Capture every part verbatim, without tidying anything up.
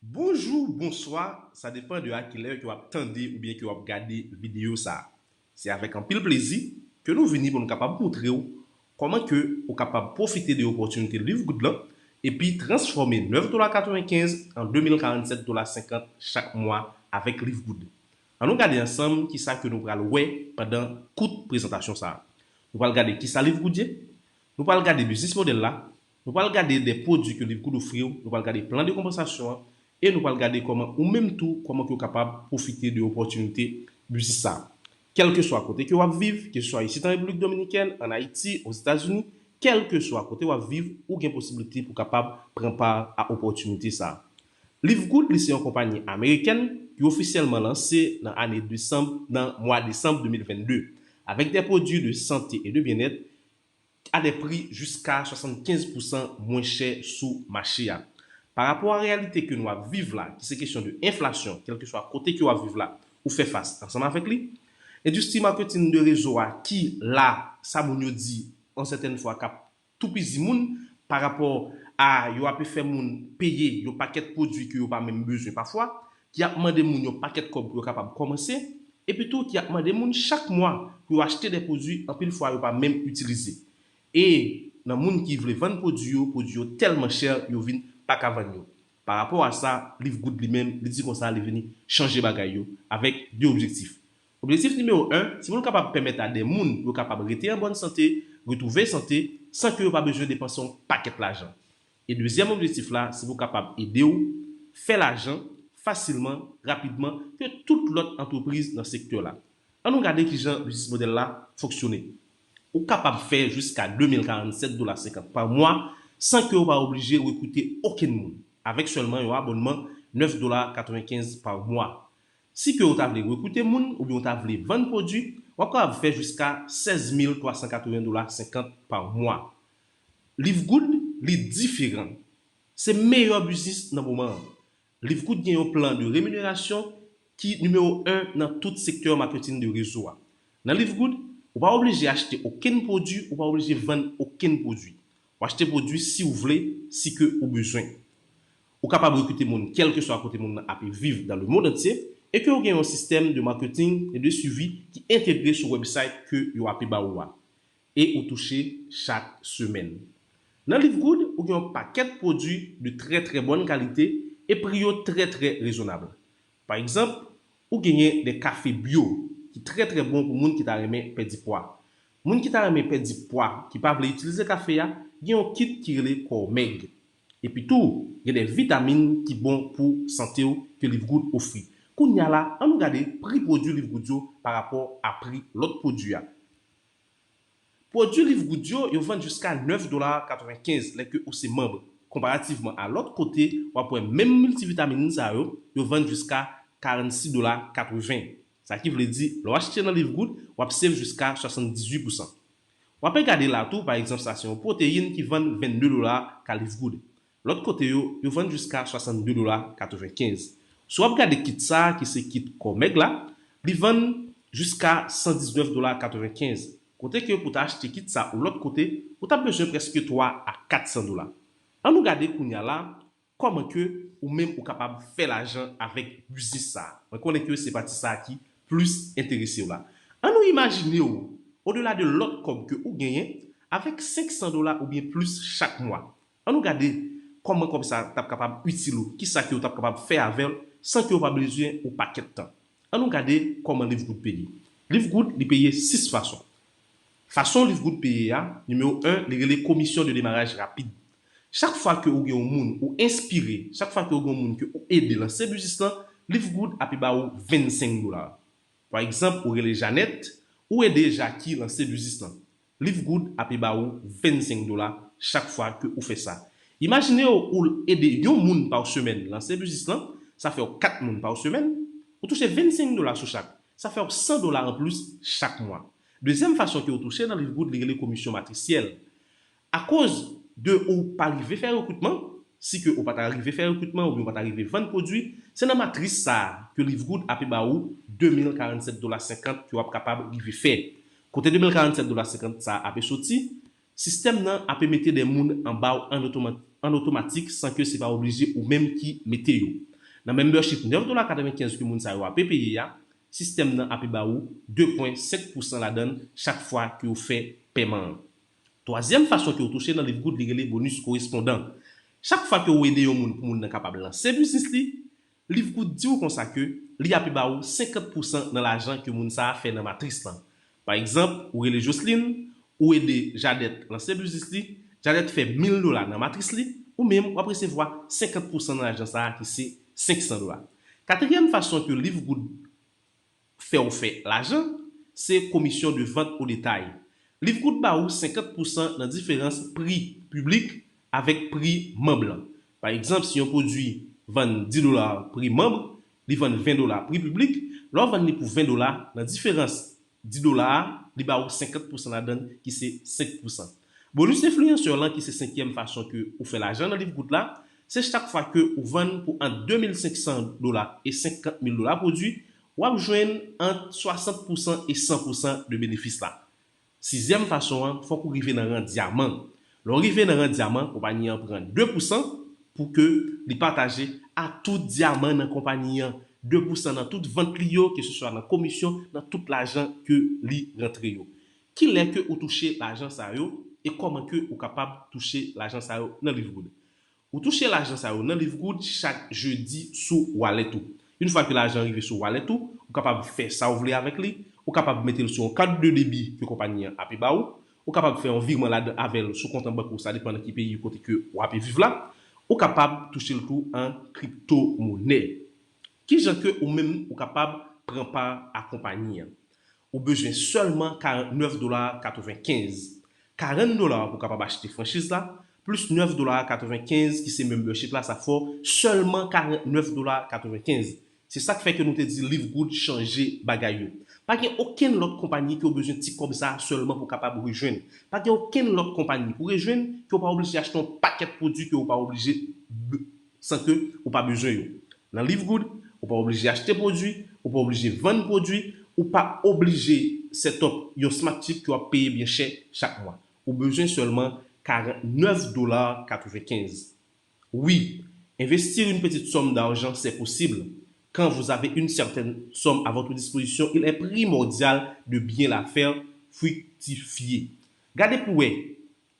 Bonjou, bonswa, sa depann de a kilè ke w ap tande oubyen ke w ap gade videyo sa a. Se avèk anpil plezi ke nou vini pou nou kapab montre w kòman ke ou kapab pwofite de opòtinite Live Good lan epi transfòme nèf dola katrevenkenz an de mil karannsèt dola senkant chak mwa avèk Live Good. Ann nou gade ansanm kisa ke nou pral wè pandan kout prezantasyon sa a. Nou pral gade kisa Live Good ye, nou pral gade biznis modèl la, nou pral gade de pwodui ke Live Good ofri w, nou pral gade plan de konpansasyon an, e nou pral gade kòman ou menm tou, kòman ke w kapab pwofite de opòtinite biznis sa a. Kèlkeswa kote ke w ap viv, keseswa isit an Repiblik Dominikèn, an Ayiti, Ozetazini, kèlkeswa kote w ap viv, ou gen posiblite pou kapab pran pa a opòtinite sa a. Live Good, li se yon konpayi amerikèn ki ofisyèlman lanse nan ane desanm, nan mwa desanm de mil vennde, avèk de pwodui de sante e de byennèt a de pri jiska swasannkenz pousan mwen chè sou mache a. Pa rapò a reyalite ke nou ap viv la, ki se kesyon de enflasyon, kèlkeswa kote ke w ap viv la, ou fè fas ansanm avèk li. Endistri maketing de rezo a ki la, sa moun yo di, yon sètèn fwa k ap toupizi moun pa rapò a yo ape fè moun peye yon pakèt pwodui ke yo pa menm bezwen pafwa, ki ap mande moun yon pakèt kòb pou yo kapab kòmanse, epi tou ki ap mande moun chak mwa pou yo achte de pwodui anpil fwa yo pa menm itilize. E nan moun ki vle vann pwodui yo, pwodui yo tèlman chè, yo vin pa ka vann yo. Pa rapò a sa, Live Good li menm, li di konsa li vini chanje bagay yo avèk de objektif. Objektif nimewo en, se pou l kapab pèmèt a de moun pou yo kapab rete an bòn sante, retwouve sante, san ke yo pa bezwen depanse yon pakèt lajan. E dezyèm objektif la, se pou kapab ede w fè lajan fasilman, rapidman, ke tout lòt antrepriz nan sektè la. Ann nou gade kijan biznis modèl la fonksyone. Ou kapab fè jiska de mil karannsèt dola senkant pa mwa san ke w pa oblije rekrite okenn moun, avèk sèlman yon abònman nèf dola katrevenkenz pa mwa. Si ke w ta vle rekrite moun oubyen w ta vle vann pwodui, w ap kapab fè jiska sèz mil twa san katreven dola senkant pa mwa. Live Good, li diferan. Se meyè biznis nan moman an. Live Good gen yon plan de remunerasyon ki nimewo en nan tout sektè maketing de rezo a. Nan Live Good, ou pa oblije achte okenn pwodui, ou pa oblije vann okenn pwodui. Ou achte pwodui si w vle, si ke ou bezwen. Ou kapab rekrite moun kèlkeswa kote moun nan ape viv dans le monde entier, e ke w gen yon sistèm de maketing e de swivi ki entegre sou website ke yo ape ba ou a. E ou touche chak semèn. Nan Live Good, ou gen yon pakèt pwodui de trè trè bòn kalite e pri yo trè trè rezonab. Pa egzanp, ou genyen de kafe byo ki trè trè bon pou moun ki ta renmen pèdi pwa. Moun ki ta renmen pèdi pwa, ki pa vle itilize kafe a, gen yon kit ki rele Kò Mèg. Epi tou, gen de vitamin ki bon pou sante w ke Live Good ofri. Kounye a la, ann nou gade pri pwodui Live Good yo pa rapò a pri lòt pwodui a. Pwodui Live Good yo, yo vann jiska nèf dola katrevenkenz lè ke ou se manm. Konparativman a lòt kote, w ap wè menm miltivitamin sa yo, yo vann jiska karannsis dola katreven. Sa ki vle di, lè w achte nan Live Good, w ap save jiska swasanndizuit pousan. W ape gade la tou, pa egzanp, sa se yon pwoteyin ki vann vennde dola ka Live Good. Lòt kote yo, yo vann jiska swasannde dola katrevenkenz. Si w ap gade kit sa a, ki se kit Kò Mèg la, li vann jiska san diznèf dola katrevenkenz. Kote ke pou w ta achte kit sa ou lòt kote, ou t ap bezwen prèske twa a kat san dola. Ann nou gade kounye a la, kòman ke ou menm ou kapab fè lajan avèk biznis sa a. Mwen konnen ke se pati sa a ki plis enterese w la. Ann nou imajine w, odela de lòt kòb ke ou genyen, avèk senk san dola oubyen plis chak mwa. Ann nou gade kòman kòb sa t ap kapab itil ou, kisa ke w t ap kapab fè avè l san ke w pa bezwen yon pakèt tan. Ann nou gade kòman Live Good peye. Live Good, li peye sis fason. Fason Live Good peye a, nimewo en, li rele komisyon de demaraj rapid. Chak fwa ke ou gen yon moun ou enspire, chak fwa ke ou gen yon moun ke ou ede lanse biznis lan, Live Good ape ba ou vennsenk dola. Pa egzanp, ou rele Janèt, ou ede Jaki lanse biznis lan. Live Good ape ba ou vennsenk dola chak fwa ke ou fè sa. Imajine w, ou ede yon moun pa semèn lanse biznis lan, sa fè w kat moun pa semèn, ou touche vennsenk dola sou chak. Sa fè w san dola anplis chak mwa. Dezyèm fason ke w touche nan Live Good, li rele komisyon matrisyèl. Akoz de ou pa rive fè rekritman, si ke ou pa ta rive fè rekritman oubyen ou pa ta rive vann pwodui, se nan matris sa a ke Live Good ape ba ou de mil karannsèt dola senkant ke w ap kapab rive fè. Kote de mil karannsèt dola senkant sa a ape soti? Sistèm nan ape mete de moun anba w an otoma-, an otomatik san ke se pa oblije ou menm ki mete yo. Nan membership nèf dola katrevenkenz ke moun sa yo ape peye a, sistèm nan ape ba ou de pwen senk pousan ladan l chak fwa ke w fè pèman an. Twazyèm fason ke w touche nan Live Good, li rele bonis korespondan. Chak fwa ke w ede yon moun pou moun nan kapab lanse biznis li, Live Good di w konsa ke li ape ba ou senkant pousan nan lajan ke moun sa a fè nan matris lan. Pa egzanp, ou rele Jocelyn, ou ede Jadèt lanse biznis li, Jadèt fè mil dola nan matris li, ou menm w ap resevwa senkant pousan nan lajan sa a ki se senk san dola. Katriyèm fason ke Live Good fè w fè lajan, se komisyon de vant o detay. Live Good ba ou senkant pousan nan diferans pri piblik avèk pri manm lan. Pa egzanp, si yon pwodui vann dis dola pri manm, li vann ven dola pri piblik, lè w vann li pou ven dola, nan diferans dis dola a, li ba ou senkant pousan ladan l, ki se senk pousan. Bonis enfliyansè lan, ki se senkyèm fason ke ou fè lajan nan Live Good la, se chak fwa ke ou vann pou ant de mil senk san dola e senkant mil dola pwodui, w ap jwenn ant swasant pousan e san pousan de benefis la. Sizyèm fason an, fòk ou rive nan ran dyaman. Lè w rive nan ran dyaman, konpayi an pran de pousan pou ke li pataje a tout dyaman nan konpayi an. De pousan nan tout vant li yo, keseswa nan komisyon, nan tout lajan ke li rantre yo. Kilè ke ou touche lajan sa yo e kòman ke ou kapab touche lajan sa yo nan Live Good? Ou touche lajan sa yo nan Live Good chak jedi sou wallet ou. Yon fwa ke lajan rive sou wallet ou, ou kapab fè sa w vle avèk li, ou kapab mete l sou yon kat de debi ke konpayi an ape ba ou, ou kapab fè yon virman ladan avè l sou kont an bank ou, sa depann nan ki peyi kote ke w ape viv la, ou kapab touche l tou an kripto monè. Kijan ke ou menm ou kapab pran pa a konpayi an? Ou bezwen sèlman karant nèf dola katrevenkenz. Karant dola pou w kapab achte franchiz la, plis nèf dola katrevenkenz ki se membership la, sa fè w sèlman karant nèf dola katrevenkenz. Se sa k fè ke nou te di Live Good chanje bagay yo. Pa gen okenn lòt konpayi ke w bezwen ti kòb sa a sèlman pou w kapab rejwenn. Pa gen okenn lòt konpayi pou w rejwenn ke w pa oblije achte yon pakèt pwodui ke w pa oblije b-, san ke ou pa bezwen yo. Nan Live Good, ou pa oblije achte pwodui, ou pa oblije vann pwodui, ou pa oblije set up yon smart chip ke w ap peye byen chè chak mwa. Ou bezwen sèlman karant nèf dola katrevenkenz. Oui, investir une petite somme d'argent, c'est possible. Quand vous avez une certaine somme à votre disposition, il est primordial de bien la faire fructifier. Gade pou wè,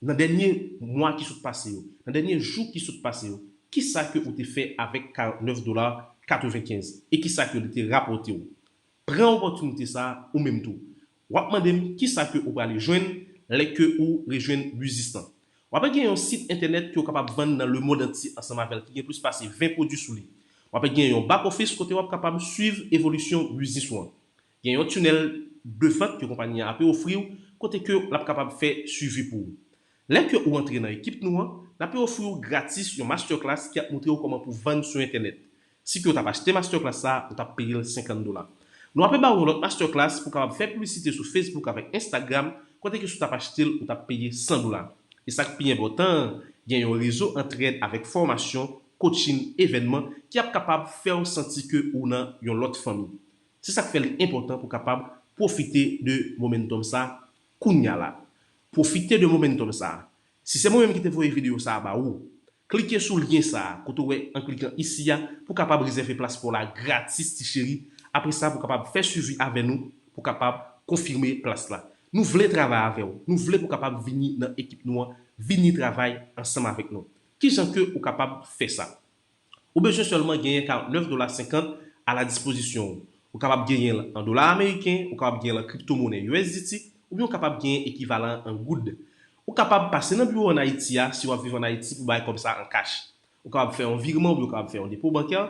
nan dènye mwa ki sot pase yo, nan dènye jou ki sot pase yo, kisa ke ou te fè avèk karant nèf dola katrevenkenz e kisa ke li te rapòte w? Pran opòtinite sa a ou menm tou. W ap mande m kisa ke ou prale jwenn lè ke ou rejwenn biznis lan. W ap gen yon sit entènèt ke w kapab vann nan lemonn antye ansanm avè l ki gen plis pase ven pwodui sou li. W ap gen yon back office kote w ap kapab swiv evolisyon biznis ou an. Gen yon tunnel de vente ke konpayi an ape ofri w, kote ke l ap kapab fè swivi pou ou. Lè ke ou antre nan ekip nou an, n ape ofri w gratis yon masterclass ki ap montre w kòman pou vann sou entènèt. Si ke w t ap achte masterclass sa a, ou t ap peye l senkant dola. Nou ape ba w yon lòt masterclass pou w kapab fè piblisite sou Facebook avèk Instagram, kote ke si w t ap achte l, ou t ap peye san dola. E sa k pi enpòtan an, gen yon rezo antrèd avèk fòmasyon, coaching, evènman ki ap kapab fè w santi ke ou nan yon lòt fanmi. Se sa k fè li enpòtan pou w kapab pwofite de momentum sa a kounya la. Pwofite de momentum sa a. Si se mwen menm ki te voye videyo sa a ba ou, klike sou lyen sa a kote w wè an klikan isi a pou w kapab rezève plas pa w la gratis, ti cheri. Apre sa, pou w kapab fè swivi avè nou, pou w kapab konfime plas la. Nou vle travay avè w. Nou vle pou w kapab vini nan ekip nou an, vini travay ansanm avèk nou. Kijan ke ou kapab fè sa? Ou bezwen sèlman genyen karant nèf dola senkant a la dispozisyon w. Ou kapab genyen l an dola ameriken, ou kapab genyen l an kriptomonè U S D T, oubyen ou kapab genyen ekivalan an goud. Ou kapab pase nan biwo ann Ayiti a, si w ap viv ann Ayiti, pou bay kòb sa an kach. Ou kapab fè yon virman oubyen ou kapab fè yon depo bankè.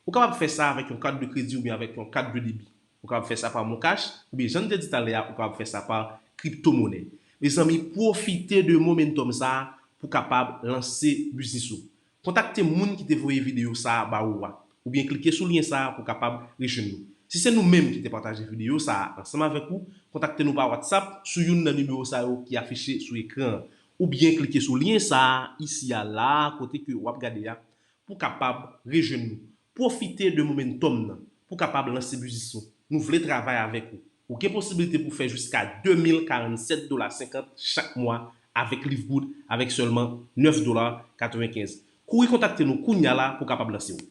Ou kapab fè sa avèk yon kat de kredi oubyen avèk yon kat de debi. Ou kapab fè sa pa MonCash, oubyen jan n te di talè a, ou kapab fè sa pa kriptomonè. Mezanmi, pwofite de momentum sa a pou w kapab lanse biznis ou. Kontakte moun ki te voye videyo sa a ba ou a, oubyen klike sou lyen sa a pou w kapab rejwenn nou. Si se nou menm ki te pataje videyo sa a ansanm avèk ou, kontakte nou pa WhatsApp sou youn nan nimewo sa yo ki afiche sou ekran an, oubyen klike sou lyen sa a isi a la a kote ke w ap gade a pou w kapab rejwenn nou. Pwofite de momentum nan pou w kapab lanse biznis ou. Nou vle travay avèk ou. Ou gen posiblite pou w fè jiska de mil karannsèt dola senkant chak mwa avèk Live Good avèk sèlman nèf dola katrevenkenz. Kouri kontakte nou kounya la pou w kapab lanse w.